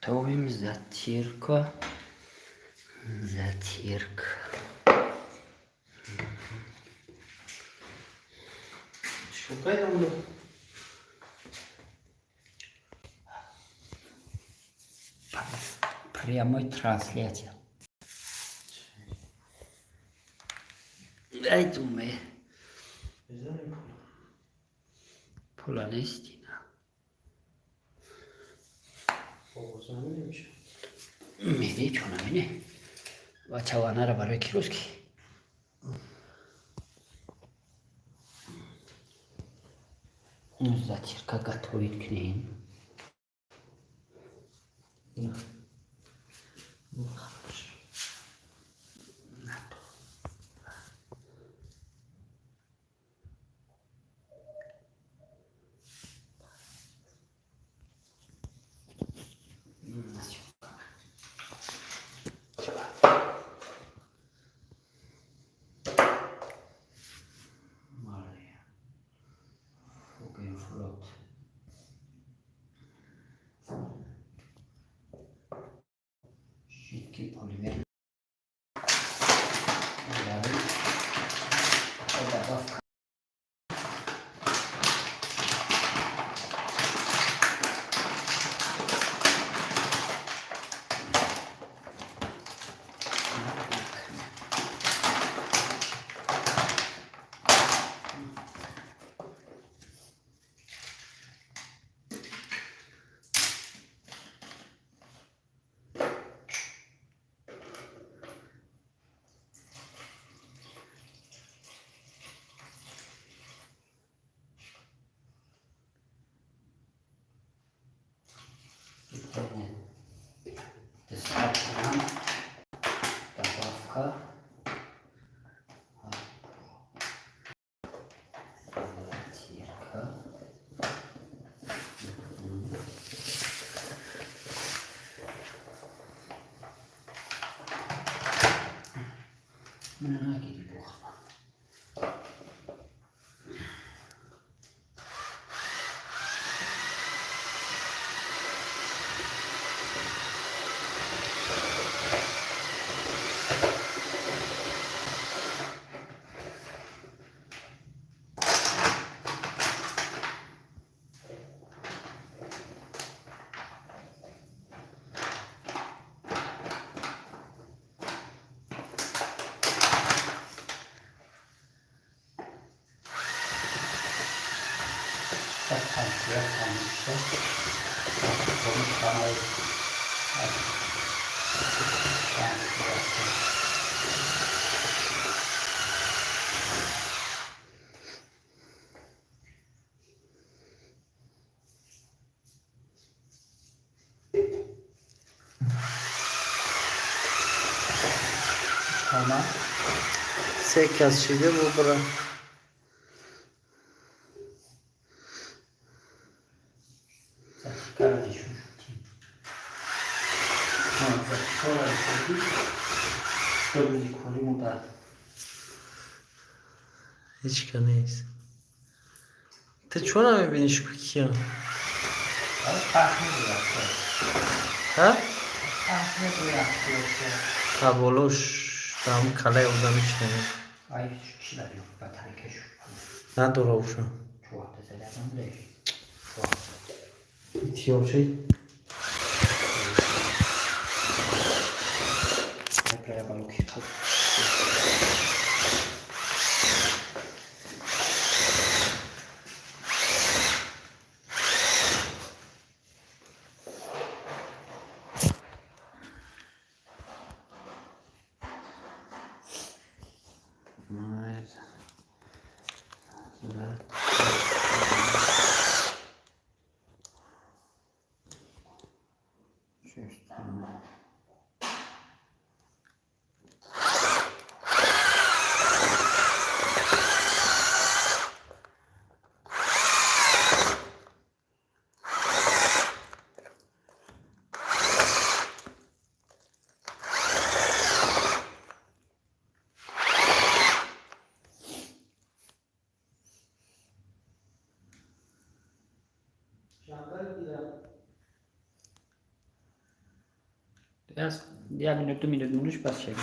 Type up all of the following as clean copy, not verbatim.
Готовим затирка. Затирка. Шукай там. Прямой трансляция. Ай, думай. Пула нести на. Меди чона мине. Бачаванара барои ки рӯз ки. Затирка готовить кунем. Жидкий полимер. Добавка. 200 грамм добавка. Затирка. Мана нагири бухма. Tamam. Се кас шида бубара. Затиркаро нишон шудем. Затиркаро нишон. 2 рӯзи корӣ муддат. Ҳеч ка нест. Ту чо намебиниш, кия? Фарқ надорад. Ҳа? Фарқ надорад. Та болош там калаи одами чине. Ай, чӣ дарё батарейкаш. Надора уша. Чуақта заладам леш. Тиёчи. Ай, прая балуки қал. Як минут, 2 минут мунуш, бас шага.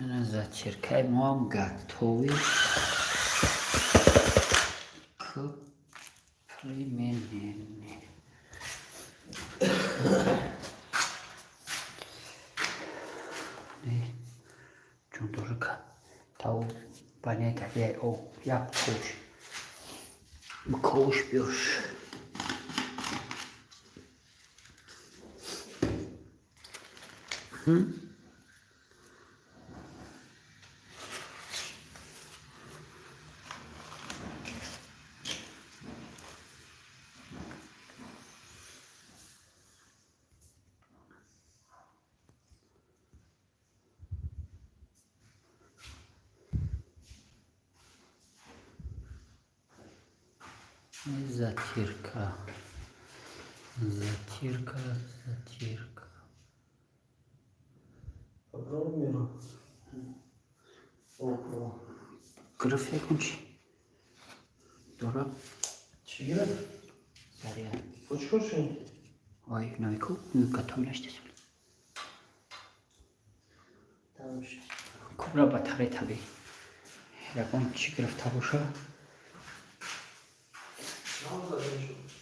Затиркаи моам готовый, к применению. Чун дорка тау банета о як кош кош биёш. Затирка. Затирка, затирка. Попробуй. Около. Гирифт якун чӣ? Дора? Чӣ гирифт? Заря. Чӣ кор шуд? Ой, навику, готов наштес. Тамом шуд. Кубра батарея таби. Ягон чӣ гирифта боша? Намза шуд.